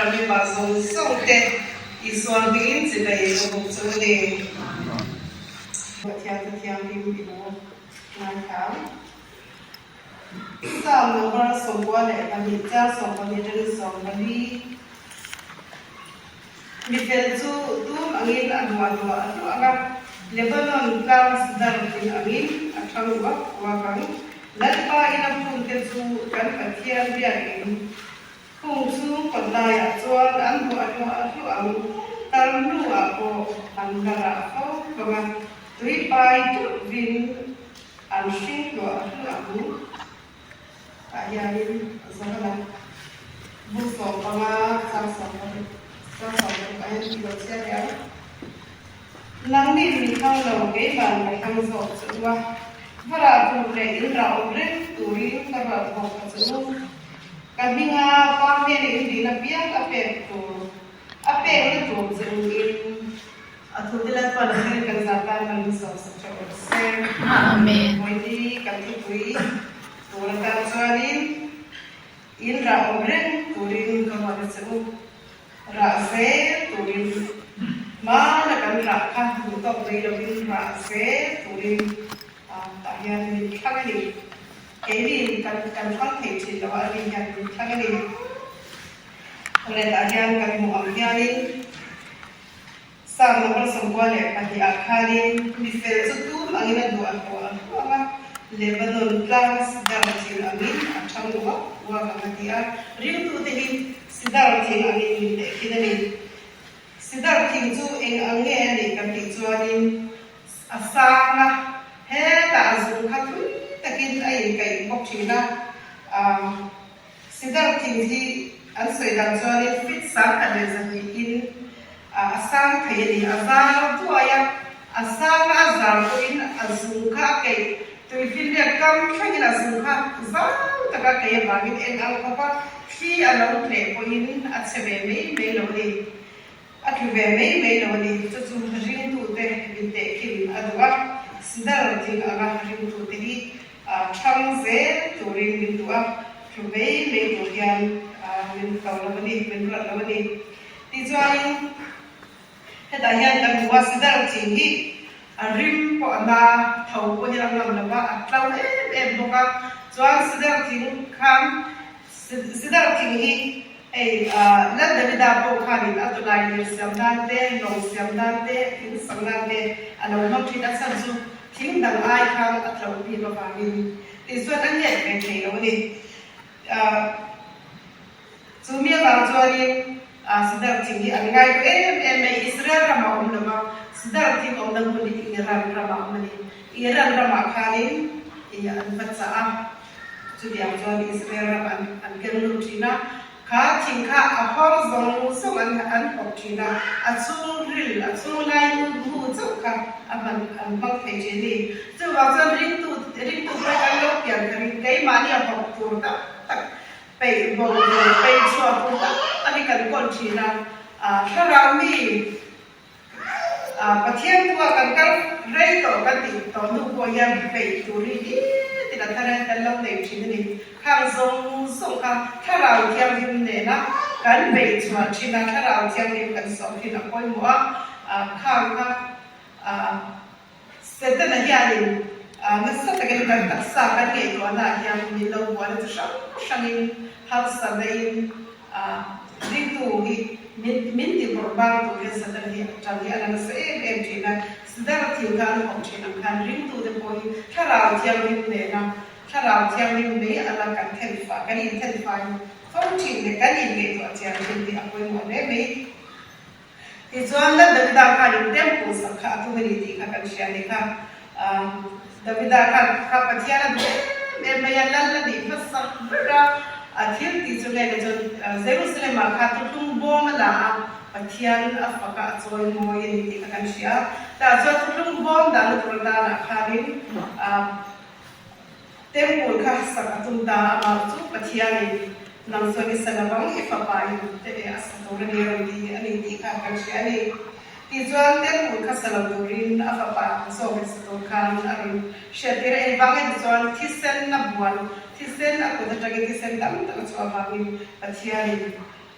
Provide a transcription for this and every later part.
Choir member zawng zawng te Isua hmingin chibai ka bawk chu a ni. Pathian te thianghlim i lo ngaithla ang. Psalm number 92 chang 12 atangin 14. Mifel chu tum angin a duah duah a hluah ang a, Lebanon tlang sidar thing angin a thang uak uak ang. Lalpa ina phunte chu kan Pathian biakin hung chhung kawt laiah chuan an duah hluah hluah ang. Tar hnuah pawh an la rah fo fo a, tui pai ṭeuhvin an hring hluah hluah ang. Tah hianin a zawng a la. Bu 15 chang 16 chang 16 ah hian tih loh chiah leh ang. Nangni min hmang lo keimah ka hmang zawk che u a, va rah tur leh in rah awm reng turin ka ruat bawk a che u. Ka hminga pa hnena in dil apiang a pek tur a pekna tur che u in a thu te Lalpan a hmel kan zah tan kan insawmsak tha rawh se. Amen. Vawiini kan thupui tur atan chuanin in rah awm reng turin ka ruat a che u. Rah zel turin hmana kan rah kha duh tawk mai lovin rah zel turin tah hian min thlang a ni. Keini kan kan thlang thei thin lo a, ani hian min thlang a ni. Kawletah hian kan hmuh ang hianin Psalm number 92 ah khanin mi fel chu tum angin a duah hluah hluah a, Lebanon tlang sidar thing angin a thang uak uak ang a ti a. Ringtute hi sidar thing angin min tehkhin a ni. Sidar thing chu eng ang nge a nih kan tih chuanin a sang a, hetah a zung kha thui takin a inkaih bawk thin a. Sidar thing hi an sawi dan chuanin feet 102 in a sang thei a ni. A zar duai a, a sang a zar pawhin a zung kha a keih tuifinriat kam thlengin a zung kha zau taka keih avangin eng ang khawp a, thli a lo tleh pawhin a che ve mai mai lo a ni. A tlu ve mai mai lo a ni. Chu chu ringtute min tehkhin a duh a, sidar thing anga ringtute hi Thlang zel turin min duh a, tlu mai mai tur hian min ko lo a ni, min ruat lo a ni. Tichuanin hetah hian kan hmu a, sidar thing hi a rim pawh a na, tho pawh hian a ngam lo va, a tlo em em bawk a. Chuan sidar thing khan, sidar thing hi hei Lal Davida pawh khanin a tawlai lir siam nan te, lawng siam nan te, thing sak nan te a lo hmang thin a chhan chu Thing dang ai khan a tlo bik avangin tih chuan a nget ve thei lo a ni. Chu mi avang chuanin Sidar thing hi an ngai duh em em mai. Israel ramah a awm lo va, Sidar thing awmna hmun hi Iran ramah a awm a ni. Iran ramah khanin an va chah a, chutiang chuan Israel ram an keng lut thin a. Kha thing kha a hawng zawng zawng an an hawp thin a, a chhung ril, a chhung lai nu mu chauh kha a hman an hmang thei thin ni. Chuvang chuan ringtu ringtu pawh kan lo pian kha ring keimahni a hawp tur tak tak peih bo tur peih chhuah tur tak tak hi kan kawl thin a, thlarau mi Pathian tua kan kal rei tawh kan tih tawh hnu pawh hian peih tur hi nitin a thar in kan lo nei thin a ni. Khang zawng zawng kha Thlarau Thianghlim nena kan beih chhuah thin a, Thlarau Thianghlim kan sawm thin a pawimawh a, khang kha Setana hianin nasa takin kan taksa kan ngaihtuahnaah hian min lo buaina chi hrang hrangin harsatna in ringtu hi min min ti vawrh bang tur hian Satan hi a tan hi a la nasa em em thin a. Sidar thil kha an hawk thin ang khan ringtute pawh hi Thlarau Thianghlim nena Thlarau Thianghlim mai a la kan thenfah kan inthenfai fo thin leh kan inngaihtuah chian thin hi a pawimawh hle mai. Tichuan, Lal Davida khan in temple sak kha a tum a ni tih kha kan hria a ni kha. Davida khan kha Pathian a duh em em mai a, Lal a nih hmasak ber a, a thil tih chu nge ni chuan Jerusalem ah kha thuthlung bawm a la a, Pathian a fak a, a chawi mawi a ni tih kha kan hria a. Tah chuan thuthlung bawm dahna tur atanah khanin Temple kha sak a tum ta a, amah chu Pathianin nang chuan i sa lovang, i fapa in te a sa tur a ni a rawn ti a ni tih kha kan hria a ni. Tichuan Temple kha sa lo turin a fapa zawk in sa tur khan a rawn hriattir a, engvang emaw chuan thisen a buan, thisen a kut atangin thisen tam tak a chhuah avangin Pathianin.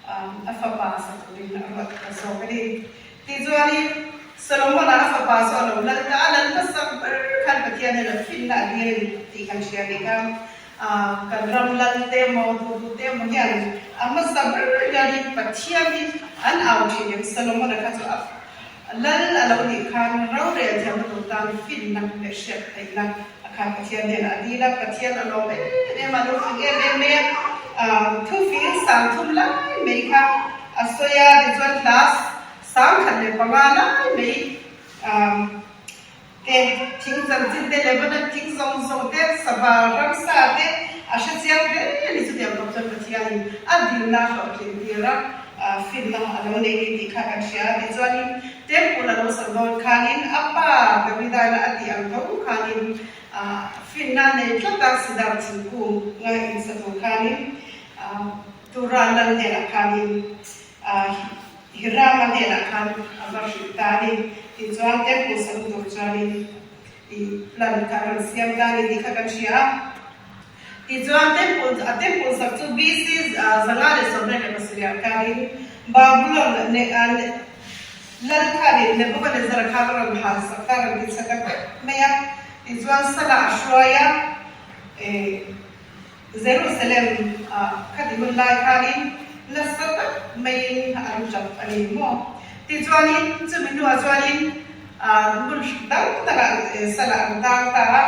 A fapa sa turin a ruat ta zawk a ni. Tichuanin, Solomon-a a fapa chu a lo lal ta a, lal hmasak ber khan Pathian hian a finna a dil a ni tih kan hria a nih kha. Kan ram lal te emaw, duhduh te emaw hian a hmasa ber hianin Pathian hi an au thin em? Solomon-a kha chu a lal a lo nih khan rorel thiamna tur tan finna leh hriat theihna a kha Pathian hnenah a dil a, Pathian a lawm em em a, a lo fing em em mai a, thufing 30 lai mai kha a sawi a, tichuan hla 1005 lai mai te, thing chanchin te, Lebanon thing zawng zawng te, sava ramsa te a hre chiang hle a ni. Chutiang bawk chuan Pathianin a dilna a hlawhtlin tir a, finna a lo nei ni tih kha kan hria a. Tichuanin Temple a lo sak dawn khanin a pa Davidaina a tih ang tho khanin finna nei tlat a, sidar thingkung ngai insa tur khanin Tura lal hnenah khanin Hirama hnenah khan a va hrilh ta a ni. Tichuan temple sak tur chuanin i plan kha a rawn siam ta a ni tih kha kan hria a. Tichuan temple a temple sak chu BC 527 ah khanin Babulon lal khanin Nebuchadnezzar khan a rawn hal sak ta a rawn ti chhe ta vek mai a. Tichuan salah a hruai a. Jerusalem ah khati hun lai khanin nasa tak maiin an tap a ni maw? Tichuanin chumi hnuah chuanin hmun dang takah salah an tang ta a,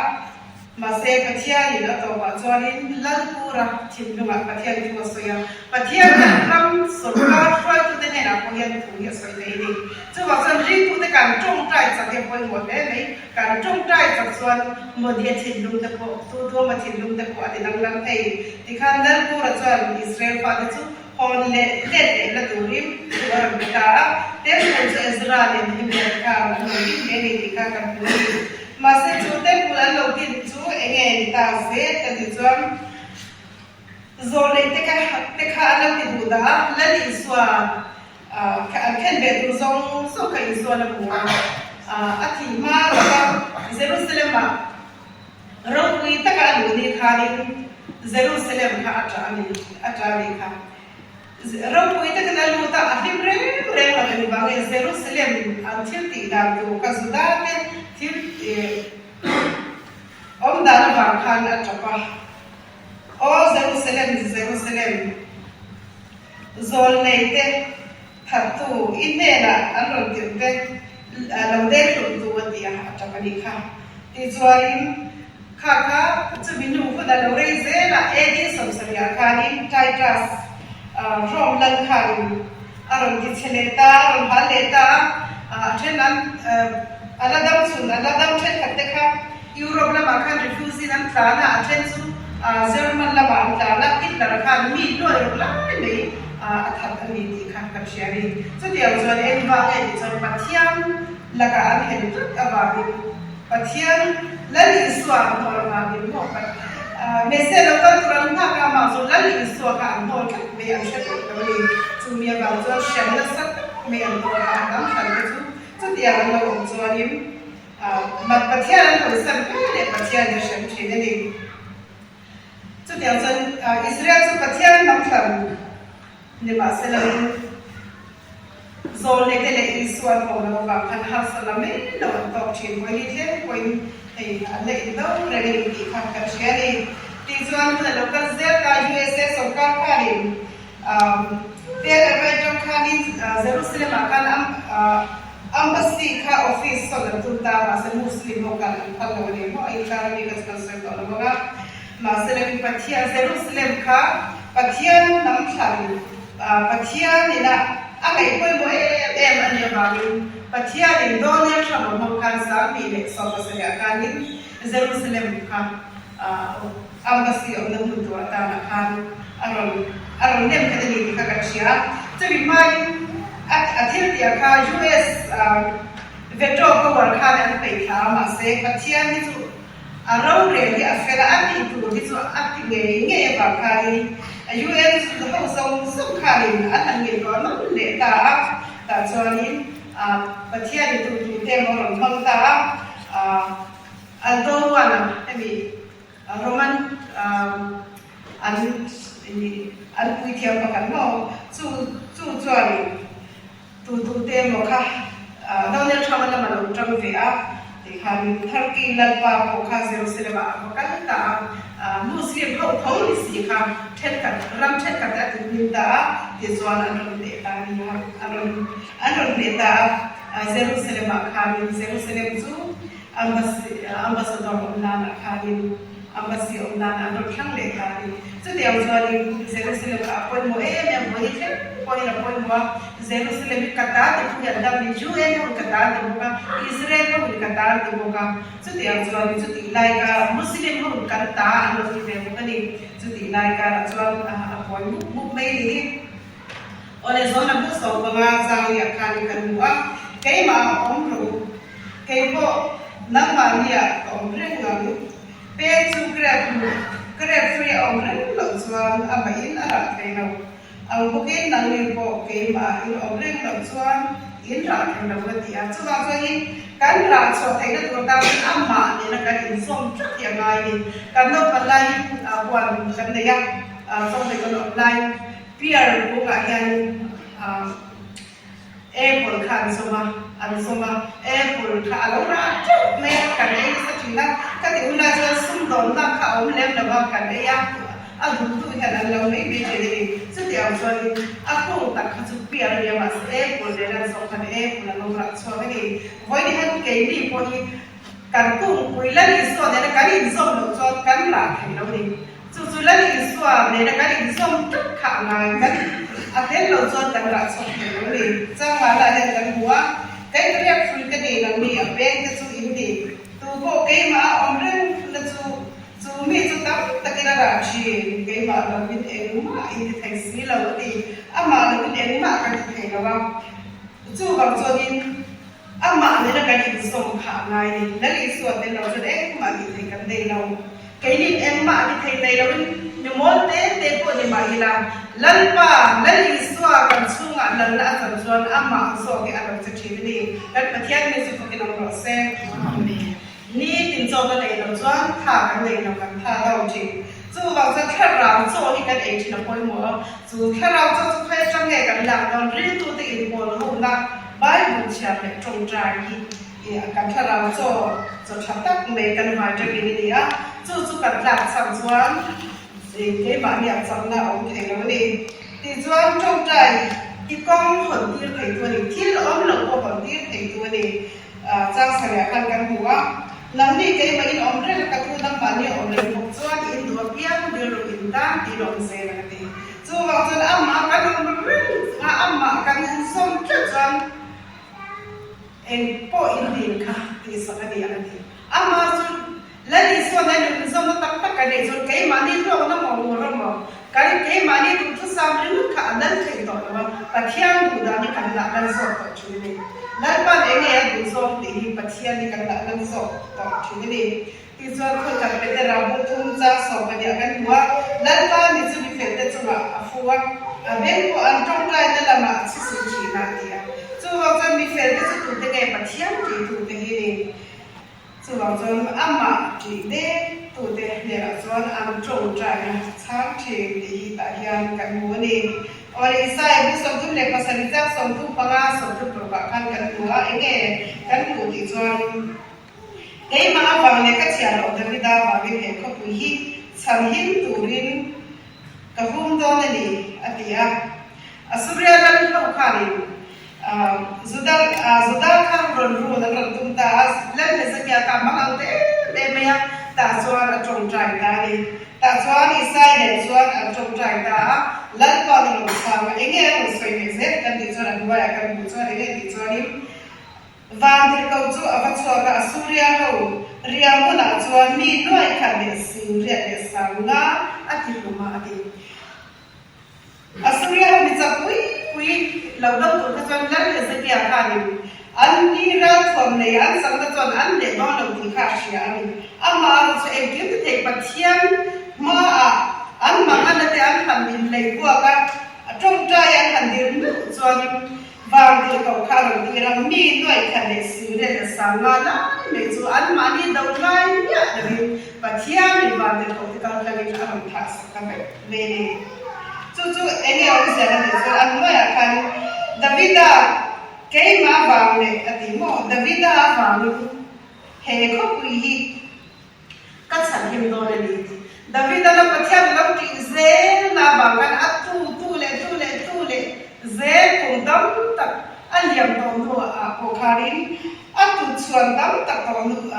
mahse Pathianin a tawpah chuanin Lalpura thinlungah Pathian thu a sawi a, Pathian hian ram sawrkar hruaitute hnenah pawh hian thu hi a sawi thei a ni. Chuvang chuan ringtute kan tawngtai chak hi a pawimawh hle mai. Kan tawngtai chak chuan Modi-a thinlung te pawh, Tuduama thinlung te pawh a ti danglam thei. Tikhan Lalpura chuan Israel fate chu hawn leh let leh la turin thu a rawn pe ta a. Temple chu Ezra leh Nehemia te khan an lo din ve ni tih kha kan hmu a ni. Mahse chu temple an lo din chu eng nge ni ta zel ka tih chuan Zawlneite te kha an lo ti duh dah a, Lal Isua An khen ve tur zawng zawng kha Isuan a hmu a, a thih hma lova Jerusalem-ah ropui taka a luh ni khanin Jerusalem kha a ṭah a ni, a ṭah a nih kha. Ropui takin a lut a, a hlim reng reng lo engvang nge Jerusalem an thil tih dan tur kha Juda te thil awm dan avang khan a ṭap a. Aw Jerusalem, Jerusalem! Zawlneite thattu i hnenah an rawn tirh te lo denghlum tu a ti a, a tap a nih kha. Tichuanin kha kha chumi hnu hun a lo rei zel a, AD 70 ah khanin Titus Rome lal khanin a rawn ti chhe leh ta, a rawn hal leh ta a, a then an a la dam chhun, a la dam thenkhat te kha Europe lamah khan refugee an tlan a, a then chu German lamah an tlan a, Hitler khan mi nuai ruk lai mai a that a ni tih kha kan hria a ni. Chutiang chuan engvang nge tih chuan Pathian lakah an hel tlat avangin Pathian Lal Isua an hnawl avangin maw Messiah lo kal tur an nghak a, amah chu Lal Isua kha an hnawl tlat mai an hre tlat lo a ni. Chumi avang chuan hrem nasa tak mai an hnawl a, an dang hran te chu chutiang an lo awm chuanin Pathian an hawisan hle leh Pathian a hrem thin a ni. Chutiang chuan Israel chu Pathian hnam hran ni mahselain Zawlnete leh Isua an awm loh avang khan harsa la mai lo an tawk thin. Vawi ni tlem pawhin hei an la indo reng a ni tih kha kan hria a ni. Tichuan hun a lo kal zel ta USA sawrkar khanin Tel Aviv atang khanin Jerusalem ah khan Embassy kha office sawn an tum ta mahse Muslim ho kal an phal lo a ni maw a inkar a mi kha chu kan sawi tawh lo ang a mahse lem Pathian Jerusalem kha Pathian hnam thlan Pathian ina a ngaih pawimawh em em a nih avangin Pathian in Donald Trump a hmang khan 2017 ah khanin Jerusalem kha Embassy awmna hmun tur atanah khan a rawn a rawn nem khat a ni tih kha kan hria. Chumi hmain a a thil tih kha US veto power khan an peih thla a mahse Pathian hi chu a rorel hi a fel a, a tih tur hi chu a ti ngei ngei avang khanin UN ho zawng zawng khanin an han ngaihtuah nawn leh ta a, tah chuanin Pathianin tum tur te emaw a rawn hmang ta a. Erdogan-a hemi Roman an An puithiam pakhat maw? Chu chu chuanin tu tu te emaw kha Donald Trump-a lama lo tang ve a, tikhan Turkey lalpa pawh kha Jerusalem-ah a va kal ta a, Muslim ho tho ni si kha thenkhat ram thenkhat te a ti hmin ta a, tichuan an rawn hneh ta a ni a, an rawn an rawn hneh ta a, Jerusalem-ah khanin Jerusalem chu Ambassador awm nanah khanin Embassy awm nanah an rawn thlang leh ta a ni. Chutiang chuanin Jerusalem kha a pawimawh em em, vawi thleng pawhin a pawimawh a, Jerusalem hi ka ta ti phu hian dam ni, UN ho in ka ta an ti bawk a, Israel ho in ka ta an ti bawk a, chutiang chuanin chutih lai karah Muslim ho in kan ta an lo ti ve bawk a ni. Chutih lai karah chuan a buai mup mup mai a ni hi. Awle zawn a bu 15 Zangliah khanin kan hmu a, keimah a awm rawh u. Kei pawh nangmahniah ka awm reng ang. Peng chu grep hmuh, grep free a awm reng loh chuan amahin a rah thei lo. Ang bawkin nangni pawh keimah in awm reng loh chuan in rah thei lo a ti a. Chuvang chuanin kan rah chhuah theihna tur tan amah nena kan inzawm tlat hi a ngai a ni. Kan naupan laiin huan kan nei a, chawhmeh kan awm laiin Pier kungah hian apple kha an zawm a, an zawm a, apple kha a lo rah teuh mai a, kan ei nasa thin a, ka tih hunah chuan sumdawnna kha a awm lem lo a, kan ei a, a duhtu hian an lo mai mai thin a ni. Chutiang chuanin a kung tak kha chu pier a nia mahse apple nen an zawm khan apple a lo rah chhuak a ni. Vawiin hian keini pawh hi kan kungpui Lal Isua nena kan inzawm loh chuan kan rah thei lo a ni. Chu chu Lal Isua nena kan inzawm tlat kha a ngai kan a tel lo chuan kan rah chhuak thei lo a ni. Changah lah hian kan hmu a, kei ka riak fui ka ni lo mi a peng te chu in ni. Tu pawh keimah a awm reng na chu chu mi chu tam takin a rah thin, keimah lovin engmah in ti thei si lo a ti. Amah lovin engmah kan ti thei lo a, chuvang chuanin Amah nena kan inzawm kha a ngai ni. Lal Isua tel lo chuan engmah tih theih kan nei lo. Keinin engmah ti thei nei loin mi mawl te te pawh ni mah ila, Lalpa, Lal Isua kan chhungah lalna a chan chuan amah zawk hi a lo che thin a ni. Kan Pathian mi chu fakin awm rawh se. Amen. Ni tin chaw kan ei loh chuan tha kan nei lo, kan tha lo thin. Chuvang chuan thlarau chaw hi kan ei thin a pawimawh a, chu thlarau chaw chu khawi atang nge kan lak dawn? Riltute inpawl hona Bible chhiar leh tawngtai hi kan thlarau chaw chaw tha tak mai kan vitamin a ni a, chu chu kan tlak chhan chuan keimahni ah chakna a awm thei lo a ni. Tichuan tawngtai hi kawng hawn tir theitu a ni, thil awm lo pawh hawn tir theitu a ni. Changsariah khan kan hmu a, Nangni keimah in awm reng a ka thu nangmahni a awm reng bawk chuan in duh apiang rilru in tan tiin awm zel ang a ti. Chuvang chuan amah kan awm reng a, amah kan inzawm tlat chuan eng pawh in dil kha tihsak a ni ang a ti. Amah chu Lal Isuan a inzawmna tak tak kan neih chuan keimahni hlawkna maw ngur a maw, kan keimahni duhthusam ringawt kha a lal thei tawh lo a, Pathian duh dan hi kan lah lal zawk tawh thin a ni. Lalpa'n eng nge a duh zawng tih hi Pathian hi kan lah lal zawk tawh thin a ni. Tichuan khawi kan Petera bung thum chang sawmpahnih ah kan hmu a, Lalpa ni chu mifelte chungah a fu a, a beng pawh an tawngtaina lamah a chhisui thin a, a ti a. Chuvang chuan mifelte chu tute nge Pathian titute hi a ni. Chuvang chuan amah tih mek tute hnenah chuan an tawngtaina chhang thin tih hi tah hian kan hmu a ni. Awle Isaiah bu 37 chang 35, 36 ah khan kan hmu a, enge kan hmuh tih chuan keimah avang leh ka chhiar loh Davida vangin he khawpui hi chhanhim turin ka hum dawn a ni a ti a. Asuria lal ho khanin Juda Juda kha rawn run an rawn tum ta a, Lal Hezekia kha a hmang ang ta em em mai a, tah chuan a tawngtai ta a ni. Tah chuan Isai nen chuan an tawngtai ta a, Lalpa ni rawn chhang a, enge a rawn sawi leh zel kan tih chuan a hnuaiah kan hmuh chuan enge tih chuanin Vantirhkoh chu a va chhuak a, Asuria ho ria hmunah chuan mi nuai khat leh sing riat leh sang nga a ti hlum a, a ti. Asuria ho mi chak pui pui lo do tur kha chuan Lal Hezekia khanin an ni ralthuam nei an sakna chuan an leh dawn lo tih kha a hria a ni. Amah erawh chu engkim ti thei Pathian hmaah an mangan te an han inlei buak a, tawngtai an han dir meuh chuanin Vantirhkoh kha a rawn tir a, mi nuaih khat leh singriat leh sanga lai mai chu anmahni do ngai miah lovin Pathianin Vantirhkoh te kal tlangin a rawn thah sak ta vek mai a ni. Chu chu eng nge awmzia ka tih chuan a hnuaiah khan Davida keimah avang leh a ti maw? Davida avangin he khawpui hi ka chhanhim dawn a ni tih Davida la Pathian lo tih zelna avang khan a tu tu leh tu leh tu leh zel kum tam tak a liam tawh hnuah pawh khanin a tuchhuan tam tak tawh hnu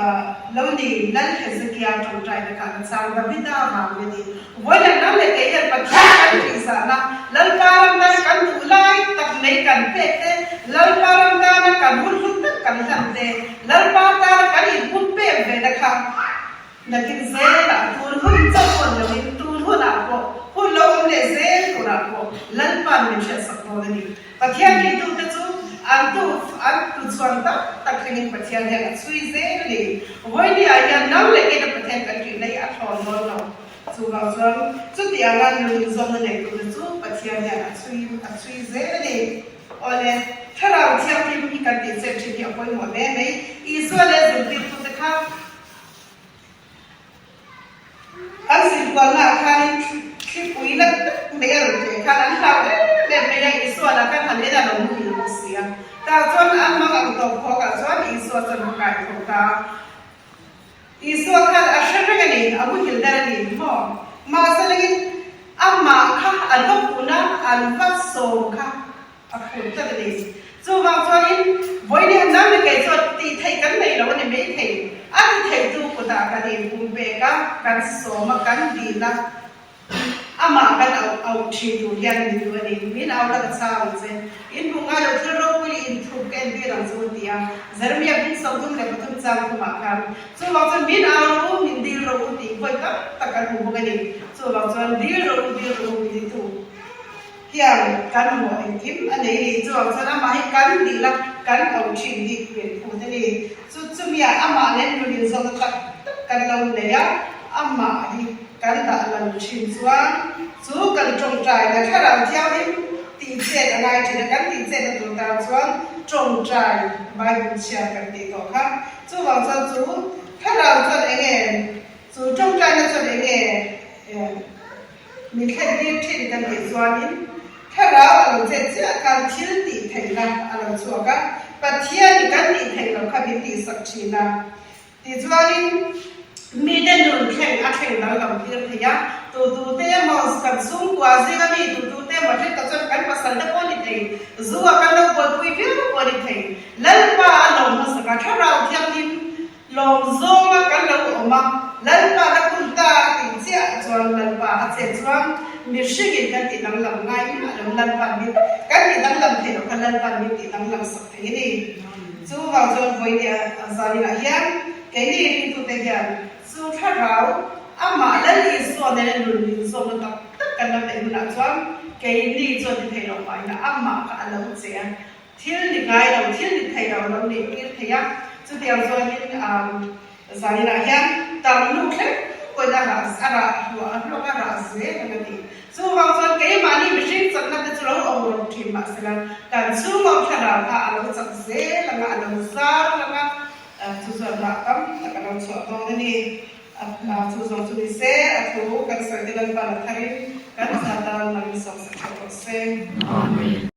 lo ni Lal Hezekia tawngtaina kha an chang Davida avang a ni. Vawiin lam leh kei hian Pathian kan tihzahna, Lalpa ram tana kan duh lai tak mai kan pek te, Lalpa ram tana kan hun hlu tak kan hlan te, Lalpa tana kan inpum pek ve na kha nakin zelah tun hun chauh pawh ni lovin tun hunah pawh, hun lo awm leh zel turah pawh Lalpa'n min hriatsak dawn a ni. Pathian ringtute chu an tu an tuchhuan tak tak thlengin Pathian hian a chhui zel a ni. Vawinia hian nang leh keina Pathian kan rinna hi a thlawn dawn lo. Chuvang chuan chutianga nun inzawmna neitute chu Pathian hian a chhui a chhui zel a ni. Awle, Thlarau Thianghlim hi kan tih chet thin hi a pawimawh hle mai. Isua leh zirtirtute kha an zirkualnaah khanin thlipui la tak mai a rawn tleh khan an hlau em em mai a, Isua lah khan han en a lo muhil bawk si a. Tah chuan an mang ang tawp khawkah chuan Isua chuan a kai tho ta a. Isua khan a hre reng a ni, a muhil der a ni maw? Mahse lengin amah kha an va pun a, an va sawm kha a phur tlat a ni. Chuvang chuanin vawiin han nang leh kei chuan tih theih kan nei lo a ni maithei. A ti theitu kutah kan inpumpek a, kan sawm a, kan dil a. Amah kan auh auh thin tur hian min duh a ni. Min au la ka chhang ang che. In hmuh ngai lo thil ropui leh inthup ka entir ang chu a ti a. Jeremia bung 33 chang thumah khan chuvang chuan min au rawh u, min dil rawh u tih vawi tam tak kan hmu bawk a ni. Chuvang chuan dil rawh u, dil rawh u min titu hian kan mamawh engkim a nei a ni. Chuvang chuan amah hi kan dil a, kan auh thin hi min phut a ni. Chu chumiah amah nen nun inzawmna tak tak kan lo nei a, amah hi kan dah lo thin chuan chu kan tawngtaina Thlarau Thianghlim tih chet a ngai thin a, kan tih chetna tur tan chuan tawngtai Bible chhiar kan tih tawh kha. Chuvang chuan chu Thlarau chuan eng nge chu tawngtaina chuan eng nge min thlen tir thin kan tih chuanin Thlarau a lo chet chiah khan thil tih theihna a lo chhuak a, Pathianin kan tih theih loh kha min tihsak thin a. Tichuanin, mite nun thleng a thleng danglam tir thei a, tutute emaw kan chhungkua zinga mi tutute emaw thenkhat chuan kan pasal te pawh a ni thei, zu a kan lo buaipui viau pawh a ni thei. Lalpa a lawm hmasak a, Thlarau Thianghlim lawm zawnga kan lo awm a, Lalpa la khun ta a tih chiah chuan Lalpa a chet chuan mihringin kan tih danglam ngai miah lo, Lalpa'n min kan tih danglam theih loh kha Lalpa'n min tih danglam sak thei a ni. Chu vang chuan vawinia zaninah hian keini ringtute hian chu thlarau amah Lal Isua nena nun inzawmna tak tak kan lo neih hunah chuan keini chuan ti thei loh mahina amah kha a lo che a, thil ni ngai lo, thil ni thei lo a lo neih tir thei a. Chutiang chuanin zaninah hian tam nu thleng pawhin a rah a rah hluah a hluak a rah zel ang a ti. Chuvang chuan keimahni mihring chakna te chu lo awm rawh thin mahsela kan chhungawm thlarau kha a lo chak zel ang a, a lo zar ang a, chu chuan rah tam tak a lo chhuah dawn a ni. Chu zawng chu ni se, a thu kan sawi te Lalpa la tharin kan za tan mal in sawmsak theuh rawh se. Amen.